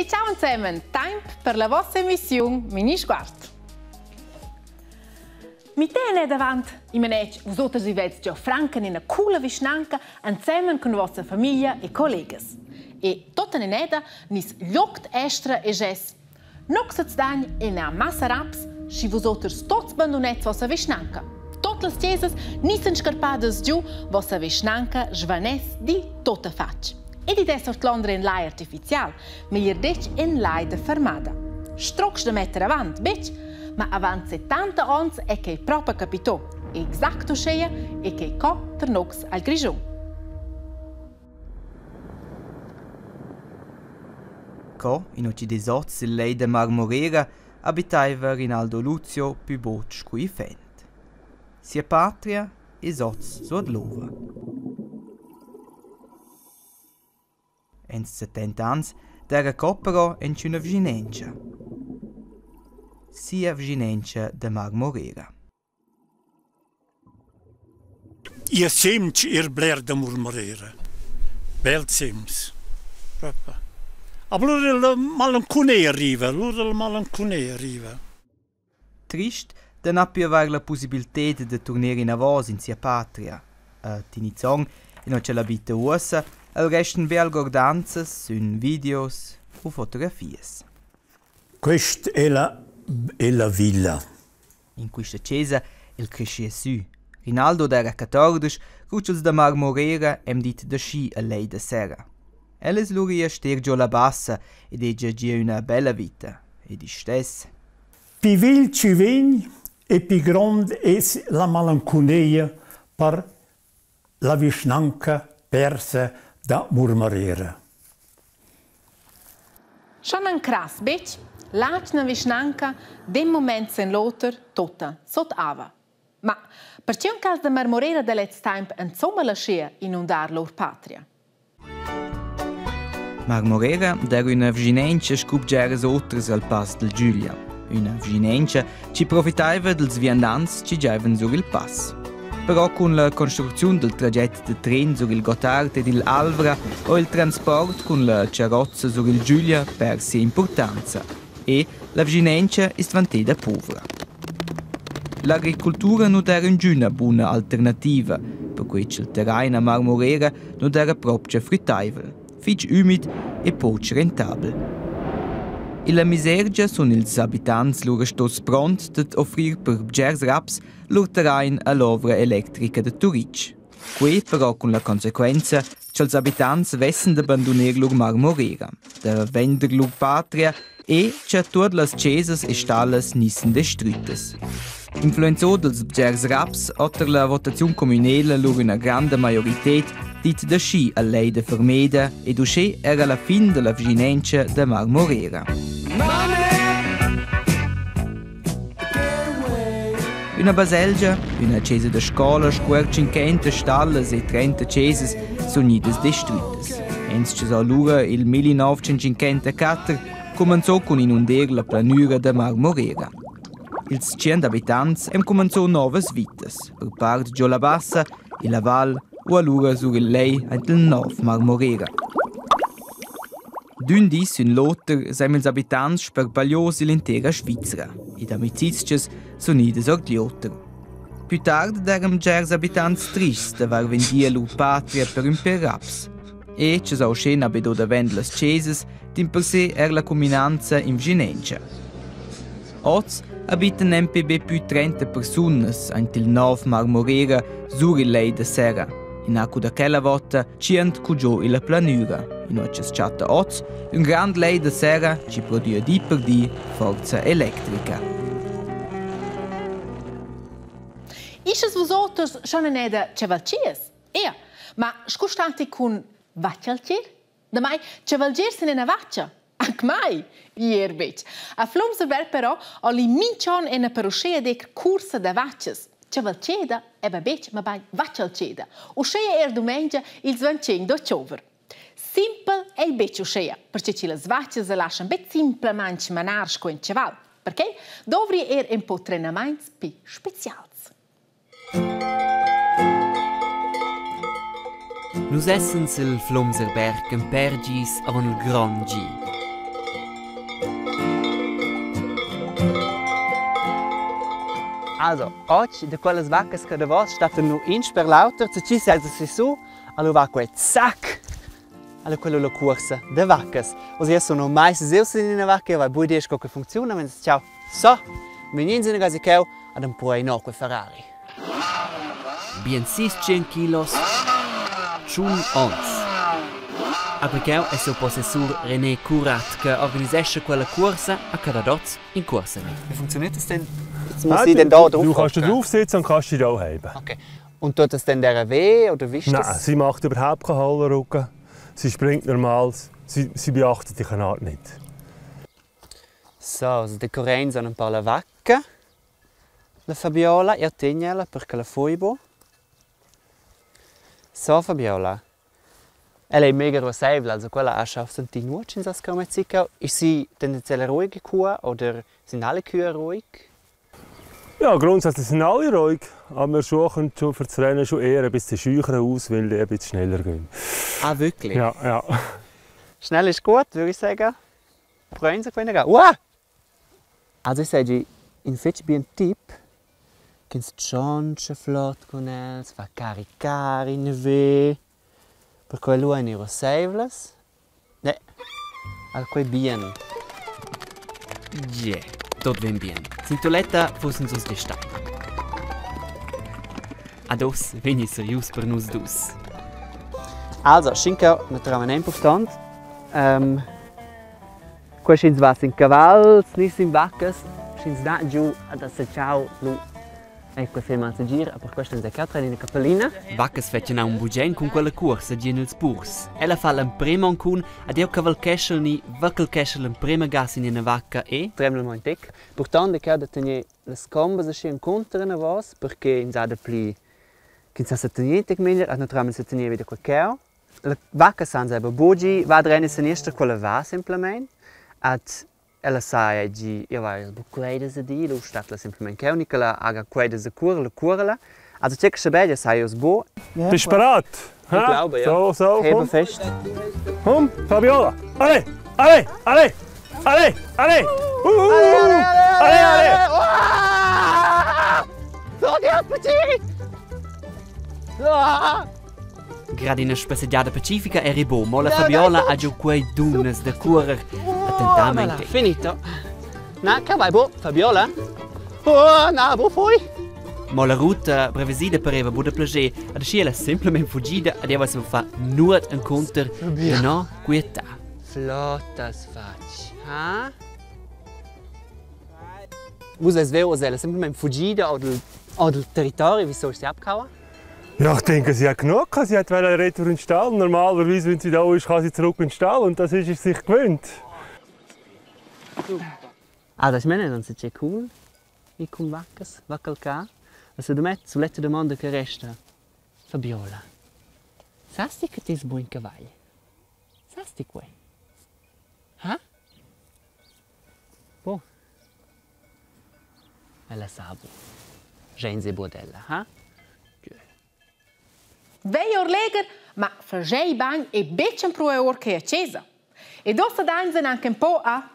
ciao insemen, temp per la vostra emissiun Minisguard. Mi tene davant i manetsch vus oters vivets giò Franken in coola vischnanca ensemen cun vossa famiglia e collegas. E tot in eda nis glioct estra e ges. Nox dagn ina massa raps, schi vus oters tots bandunets vossa vischnanca. Tot las chiesas nissen scarpadas giu, vossa vischnanca svaness di tota fatg. Ed id es ordlonder in lai artificial, meglier detg in lai da fermada. Strocs da metter avant, betg? Ma avant 70 ons è quei propa capito. Exact uscheia e quei co ter nox al Grischun. Co, in uci des oz il lej da Marmorera, abitaiva Rinaldo Luzio pü bod scu iffaint. Sia patria es oz suot l'ova. Ens 70 ans d'eira co però inchüna vschinentscha. Sia vschinentscha da Marmorera. Ia semch eir bler da murmurera. Bel sems. Propa. Aber lura la malancunia riva, lura la malancunia riva. Trist da na pü avair la pussibilted da turner inavos in sia patria. A Tinizong, inua ch'el abita uossa, el restan be algordanzas sün videos u fotografias. Quest è la, è la villa. In quista chesa el creschia sü. Rinaldo d'eira 14, cur ch'els da Marmorera hem dit da schi a lei da sera. El es lura i a ster giò la Bassa ed hegia gia üna bella vita. Ed istess. Pi vegl chi vegn e pi grond es la malancunia per la vischnanca persa da Murmarera. Schon an cras betg, l'atgna vischnanca d'in mument sen l'oter tota sot ava. Ma perche un cas da Marmorera da lez temp insomma laschia inundar lur patria? Marmorera d'eira üna vschinentscha scu bgeras otras al Pass dal Güglia. Üna vschinentscha chi profitaiva dals viandants chi giaivan sur il pass. Però cun la construcziun dal traget da tren sur il Gottard ed il Alvra ho il transport cun la charrozza sur il Güglia pers sia importanza e la vschinentscha es dvanteda povra. L'agricultura nu d'eira üngüna buna alternativa, perquai cha'l terrain a Marmorera nu d'eira propcha früttaivel, fich ümid e poch rentabel. Illa misergia sun ils abitants lura stos pronts dad offrir per bgers raps lur terrain a l'ovra electrica da Turitg. Quei però cun la consequenza cha'ls abitants vessen da banduner lur Marmorera, da vender lur patria e cha tuot las chesas e stallas gnissen destrüttas. Influenzò dals bgers raps oter la votaziun communela lur üna granda maiorited dit da schi a lei da fermeda ed uschè era la fin da la vschinentscha da Marmorera. Üna baselgia, üna chesa da scola scu eir tschinquenta stallas e 30 chesas sun gnidas destrüttas. Ins chi sa lura il 1954 cumanzò cun inunder la planüra da Marmorera. Ils tschient abitants han cumanzò novas vitas, per part giò la Bassa e la Val u alura sur il lej aint il nov Marmorera. D'ün di sün l'oter s'han ils abitants sparpaglios ill'intera Svizra ed amicizchas sun idas ordlioter. Pü tard d'eiran bgers abitants trists d'avair vendia lur patria per ün pêr raps. E cha s'ha uschè na be do davent las chesas, dimpersè eir la cuminanza in vschinentscha. Hoz abitan nempe be pü 30 persunas aint il nouv Marmorera sur il Lej da Serra. Inacu da quella vota tschient cugiò illa planüra, inua chi's chatta hoz ün grand lej da serra chi prodüa di per di forza electrica. Ischas vus oters schon ün'eda chavalchiers? Ea, ma scu stati cun vachalchier? Damai chavalgiers in üna vacha? Anc mai? Ier betg. A Flumserberg però ho li minch'on ena per uschea dir cursa da vachas. Chavalcheda è va betg, mabain vachalcheda. Uschea er dumengia ils 25 d'october. Simpel ei betg uschea, perche chi las vachas sa laschan betg simplamaing manar sco in chaval. Perquei dovri er in po trenamaints pi specials. Nus essan sil Flumserberg en pergis avon il grond gi. Also, oggi de quellas vaccas che davos stattan nu in sper l'auter, se ci sesa sissu, allora va quel zac! Allora quello la corsa de vaccas. Oz io sono mai seseu sin ina vacca, vai buca dir sco che funziona, ma ciao. So, vegnin sin gasi cheu ad empruar no quel Ferrari. Bien 600 kilos, tschun onns. Aber cheu è siu possessur René Curat che organisescha quella cuorsa a Cadadoz in cuorsa. Wie funktioniert das denn? Jetzt muss ich denn da drauf. Du kannst da drauf sitzen und kannst dich da heben. Okay. Und tut das denn der weh oder wie ist Nein, das? sie macht überhaupt keinen Hollerrücken. Sie springt normal. Sie, sie beachtet dich eine Art nicht. So, also de Corein sono un po' la vacca. La Fabiola, io tegnela perché la fuibo. So Fabiola. Ella è mega ruasseivla, also quella ha schon sentì nuot in sas come zicca. Ist sie tendenziell eine ruhige Kuh oder sind alle Kühe ruhig? Ja, grundsätzlich sind alle ruhig. Aber wir suchen schon für das Rennen schon eher ein bisschen scheucher aus, weil die ein bisschen schneller gehen. Ah, wirklich? Ja, ja. Schnell ist gut, würde ich sagen. Probieren Sie können gehen. Uah! Also ich sage, in fetch bien tip, kennst tschontsche flott con els, fa caricare in ve, per quello è nero seivlas. Ne, al quei bien. Yeah, tot ven bien. Sin toletta fussen sus de stai. Ad oss vegni serius per nus dus. Also, schinca naturalmente important. Um, Quests va sin cavals, ni sin vaccas, sch'ins dat giu ad ciao lu ei quei film al segir, per questo ins è ina capellina. Vaccas fetschan aunc bugen cun quella cuorsa, gien ils purs. Ella fa l'emprema ancun, ad jeu cavalcheschel ni vacalcheschel l'emprema ga sin ina vacca e Tremla mo in tec. Purtant è che da tener las combas aschi encunter enavos, perché ins ha da pli ch'ins sa setener tec meglier, ad naturalmente setener wieder quel cheu. La vacca san selber bugi, va da e sinistra, quella va semplamein. Ad ella sa gi, io vai bu queidas a dir, lu stat la semplamein cheu, ni che la haga queidas a cura, la cura. Also tgei che schabegia, sai oz bu. Bist du bereit? Ich glaube, ja. So, so, Hebe komm. fest. Komm, Fabiola. Alle, alle, alle, alle, alle. Alle, alle, alle. So, die hat mich! Ah! Grad ina spassegiada pacifica eri bo, mo la Fabiola ha giu quei dunas da cuorer attentamente. Finito. Na, che vai, bo, Fabiola? Oh, na, bo, foi. Mo la ruta prevesida pareva bu da plager, ad aschia ella semplamein fugida ad jeu se fa nuot encunter de no quietà. Flottas facci, ha? Vus es veu, ella semplamein fugida o del, o del territorio, wie soll sie abgehauen? Ja, ich denke, sie hat genug. Sie hat retour in den Stall. Normalerweise, wenn sie da ist, kann sie zurück in den Stall. Und das ist sie sich gewöhnt. Ah, das meine, non se c'è cool. I con vaccas, vaccal Also du met sull'etta domanda che resta. Fabiola. Sasti che ti buon cavallo? Sasti quei? Ha? Bo. Ella sa bo. Genze bodella, ha? Vei or leger, ma fagei bagn e betg empruar or che a chesa. Ed ossa danzen anche un po' a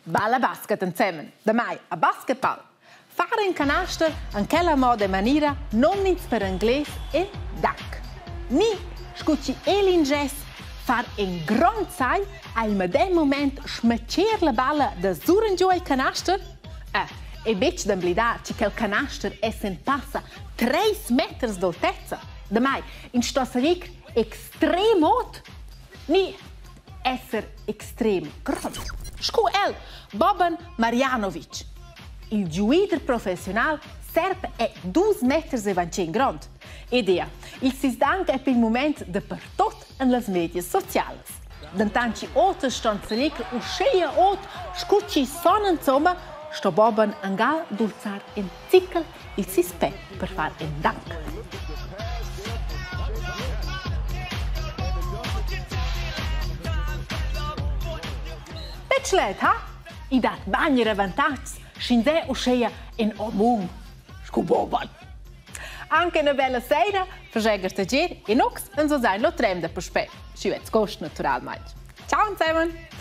balla basket insemen. Damai a basketball. Fare in canaster an quella moda e maniera non ins per inglés e dac. Ni scucci el far in grand sai al medem moment schmacer la balla da suren giù al canaster? E betg d'amblidar ci quel canaster essen passa 3 meters d'altezza. Damai, in sto salir extrem ot. Ni esser extrem grond. Scu el, Boban Marjanovic. Il giuider professional serb è 2 meters e 25 grond. Ed ea, il sisdank è per il moment dapertot en las medias sociales. Dentant ci oter ston salir uscheia ot, scu ci son insomma, sto Boban angal dulzar in zickel il sispe per far en dank. Betschlet, ha? I dat bagner avantatgs, scindè uscheia in omum. Scu Boban. Anche una bella sera, fageger tagir e nox en so sein lo trem da puspè. Schi vez gost naturalmente. Ciao zusammen!